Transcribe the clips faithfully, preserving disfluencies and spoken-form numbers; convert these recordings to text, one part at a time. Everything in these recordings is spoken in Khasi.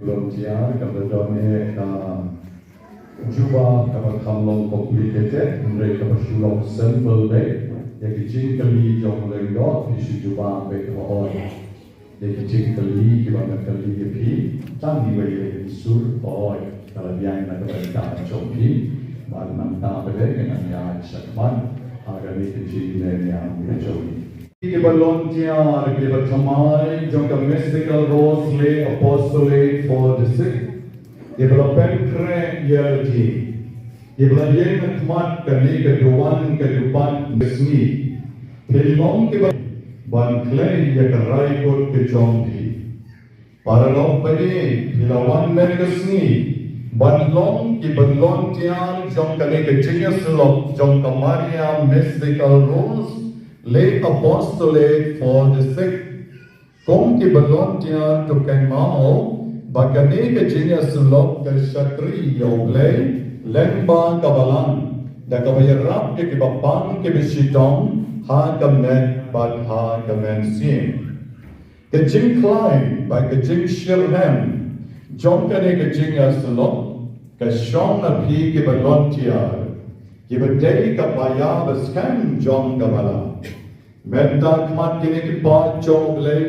Volunteer kaba don eh ka jubab kaba kham long complicated, hynrei kaba shu long simple beit. Ïa ki jingkylli jong u lyngdoh phi shu jubab beit, hooid. Ïa ki jingkylli kiba nga kylli ïa phi, tang ïa ki sur, hooid. Ka la biang na ka bynta jong phi, bad nangta pat nga nang ïaid shakhmat ha kane ka jingmyntoi ka jong phi. Ki volunteer kiba thymmai jong ka Mystical Rose Lay Apostolate for the Sick, kiba la pynkhreh ïa lade, kiba la ïeng ha khmat kane ka duwan ka dewbad ka sngi. Phi long kiba ban khlei ïa ka raikut ka jong phi. Paralok ba ïeit, phi la wan mynne ka sngi ban long ki volunteer jong kane ka jingïasyllok jong ka Maria Mystical Rose Lay Apostolate for the Sick. Kum ki volunteer to kynmaw ba kane ka jingïasyllok ka shakri ïa U Blei lyngba ka Balang, da kaba ïarap ïa kiba pang kiba shitom ha ka met bad ha ka mynsiem. Ka jingkhlaiñ bad ka jingshitrhem jong kane ka jingïasyllok ka shong na phi ki volunteer, kiba dei ka paidbah ba skhem jong ka Balang. Mynta ha khmat kine ki paid jong U Blei,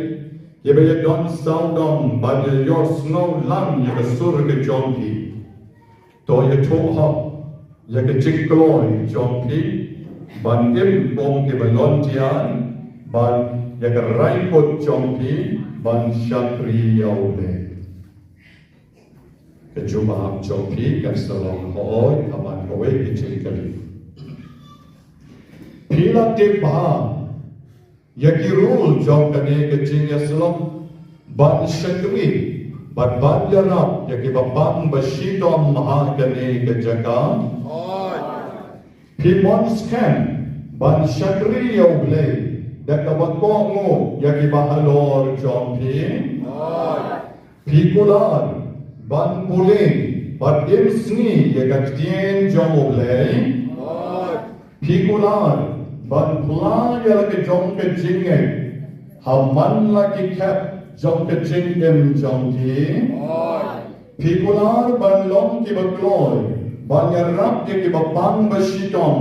kiba ïadon sawdong bad ïaïohsngew lang ïa ka sur ka jong phi. To ïathuh hok ïa ka jingkloi jong phi ban im kum ki volunteer bad ïa ka raikut jong phi ban shakri ïa U Blei. Ka jubab jong phi kan sa long hooid ha man kawei ka jingkylli. Phi la tip bha ïa ki rule jong kane ka jingïasyllok ban shakri bad ban ïarap ïa kiba pang ba shitom ha kane ka jaka? Phi mon skhem ban shakri ïa U Blei da kaba kohnguh ïa kiba halor jong phi? Phi kular ban pule bad im sngi ïa ka ktien jong U Blei? Phi kular ban pla ïa la ka jong ka jingngeit ha man la ki khep jong ka jingim jong phi? Phi kular ban long kiba kloi ban ïarap ïa kiba pang ba shitom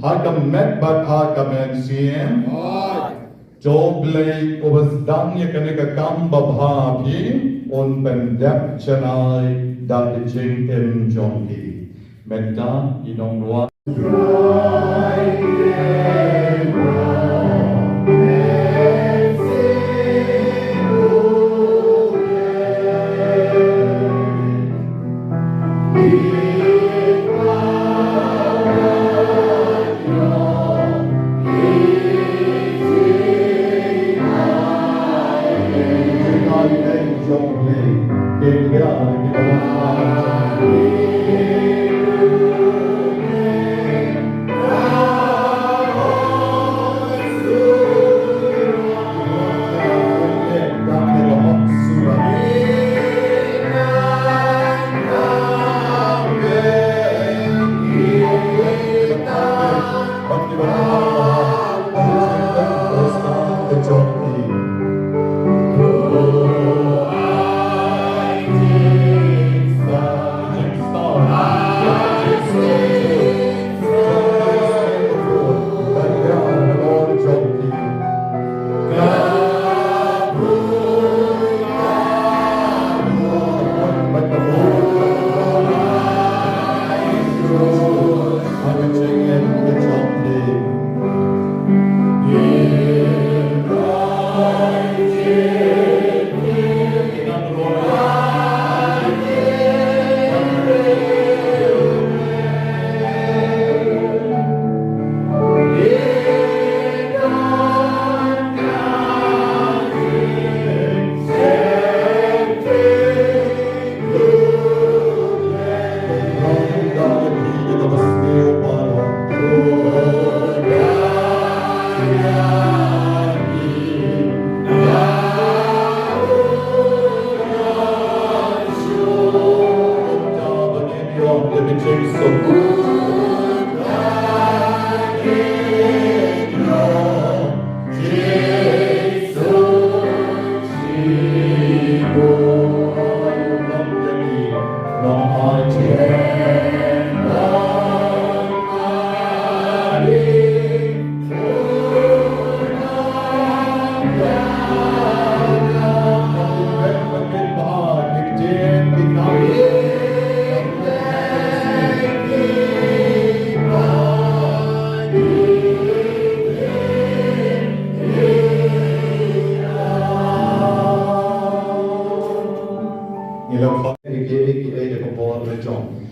ha ka met bad ha ka mynsiem? To U Blei uba sdang ïa kane ka kam babha ha phi un pyndep janai da ka jingim jong phi. Mynta i nongwan.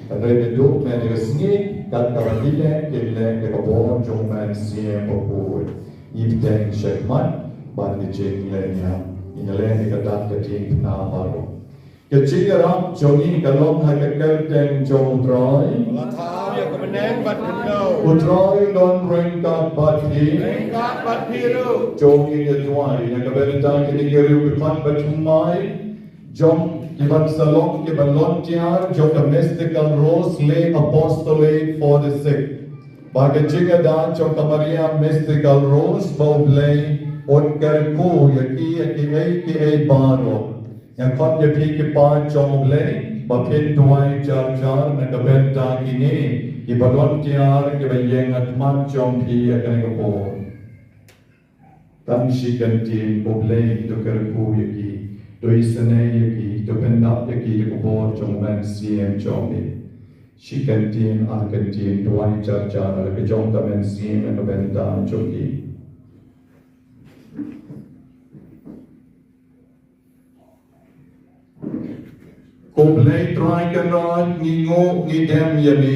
Hynrei naduh mynne ka sngi, kat kaba ki leh, kin leh da ka bor jong U Mynsiem Bakhuid. Ngin bteng shakhmat, ban ka jingleh niam. Ngin leh da ka dak ka jingpynbna baroh. Ka jingïarap jong ngi ka long ha ka kyrteng jong U Trai. La thaw ïa ka bneng bad khyndew. U Trai un don ryngkat bad phi. Ryngkat bad phi ruh. To ngin ïa duwai na ka bynta kine ki riewkhuid ba thymmai, jong ki ban sa long ki volunteer jong ka Mystical Rose Lay Apostolate for the Sick. Ba ka jingïada jong ka Maria Mystical Rose, ba U Blei un kyrkhu ïa ki ha kiei kiei baroh. Nga khot ïa phi ki paid jong U Blei, ba phin duwai jar jar na ka bynta kine ki volunteer kiba ïeng ha khmat jong phi ha kane ka por. Tang shi kyntien, ko Blei, to kyrkhu ïa ki, to isynei ïa ki, to pyndap ïa ki da ka bor jong U Mynsiem jong me. Shi kyntien, ar kyntien, duwai jar jar ha la ka jong ka mynsiem na ka bynta jong ki. Ko Blei Trai Kynrad, ngi nguh ngi dem ïa me,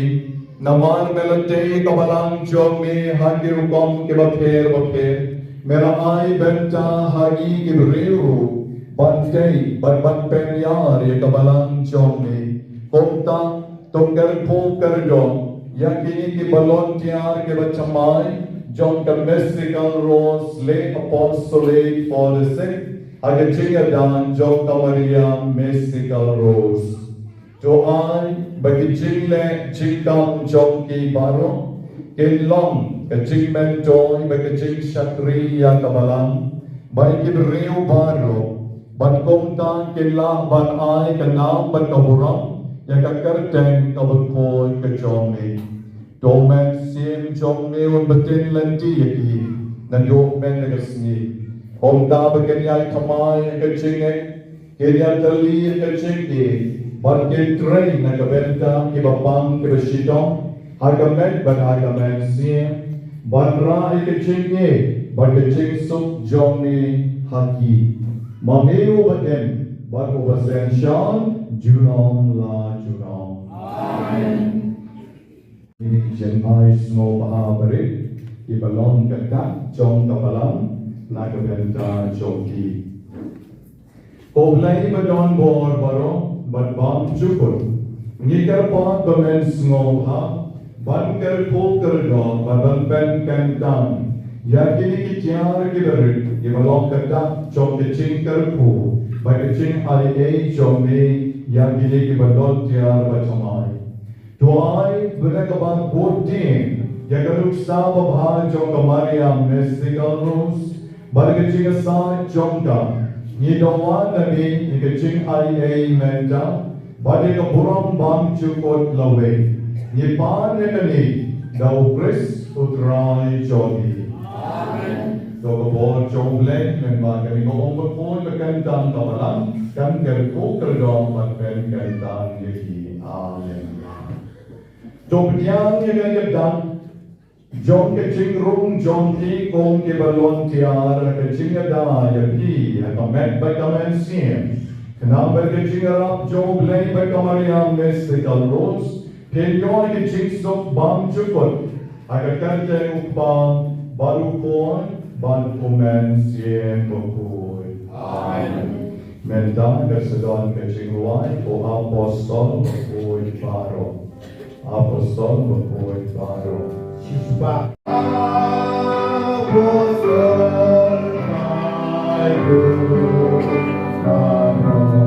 namar me la tei ka balang jong me ha ki rukom kiba pher bapher. Me la ai bynta ha ngi ki briew ruh ban tei bad ban pynïar ïa ka balang jong me. Kumta, to kyrkhu kyrdoh ïa kine ki volunteer kiba thymmai jong ka Mystical Rose Lay Apostolate for the Sick, ha ka jingïada jong ka Maria Mystical Rose. To ai ba ki jingleh jingkam jong ki baroh kin long ka jingmyntoi bad ka jingshakri ïa ka balang, ba ki briew baroh, bad kumta kin lah ban ai ka nam bad ka burom ïa ka kyrteng kaba khuid ka jong me. To U Mynsiem jong me un btin lynti ïa ki naduh mynne ka sngi. Kumta ba kin ïai thymmai ha ka jingngeit, kin ïatylli ha ka jingïeit, bad kin trei na ka bynta kiba pang kiba shitom, ha ka met bad ha ka mynsiem, ban rah ïa ka jingïeit bad ka jingsuk jong me ha ki. Ma me uba im bad uba synshar junom la junom. Amen. Jingpynïaid sngewbha barit kiba long ka dak jong ka balang na ka bynta jong ki. Ko Blei ba don bor baroh bad bymjukut, ngi kyrpad ba men sngewbha ban kyrkhu kyrdoh bad ban pynkyntang ïa kine ki tiar kiba rit kiba long ka dak jong ka jingkyrkhu bad ka jingaiei jong me ïa kine kiba don tiar ba thymmai. To ai ba da kaba bud dien ïa ka nuksa babha jong ka Maria Mystical Rose, bad ka jingïasaid jong ka, ngi dawa na me ïa ka jingaiei mynta bad ïa ka burom bymjukut lawei. Ngi pan ïa kane da U Khrist U Trai jong ngi. Amen. To ka bor jong U Blei, mynba kane ka um bakhuid ba kyntang ka balang, kan kyrkhu kyrdoh bad pynkyntang ïa ki. Amen. To pdiang ïa ka dak jong ka jingrung jong phi kum ki volunteer ha ka jingïada ïa phi ha ka met bad ka mynsiem. Khnang ba ka jingïarap jong U Blei bad ka Maria Mystical Rose, phin ïoh ïa ka jingsuk bymjukut, ha ka kyrteng U Kpa bad U Khun bad U Mynsiem Bakhuid. Amen. Mynta ka sa don ka jingrwai u apostol bakhuid baroh. Apostol bakhuid baroh. Shisha. Apostol bakhuid baroh.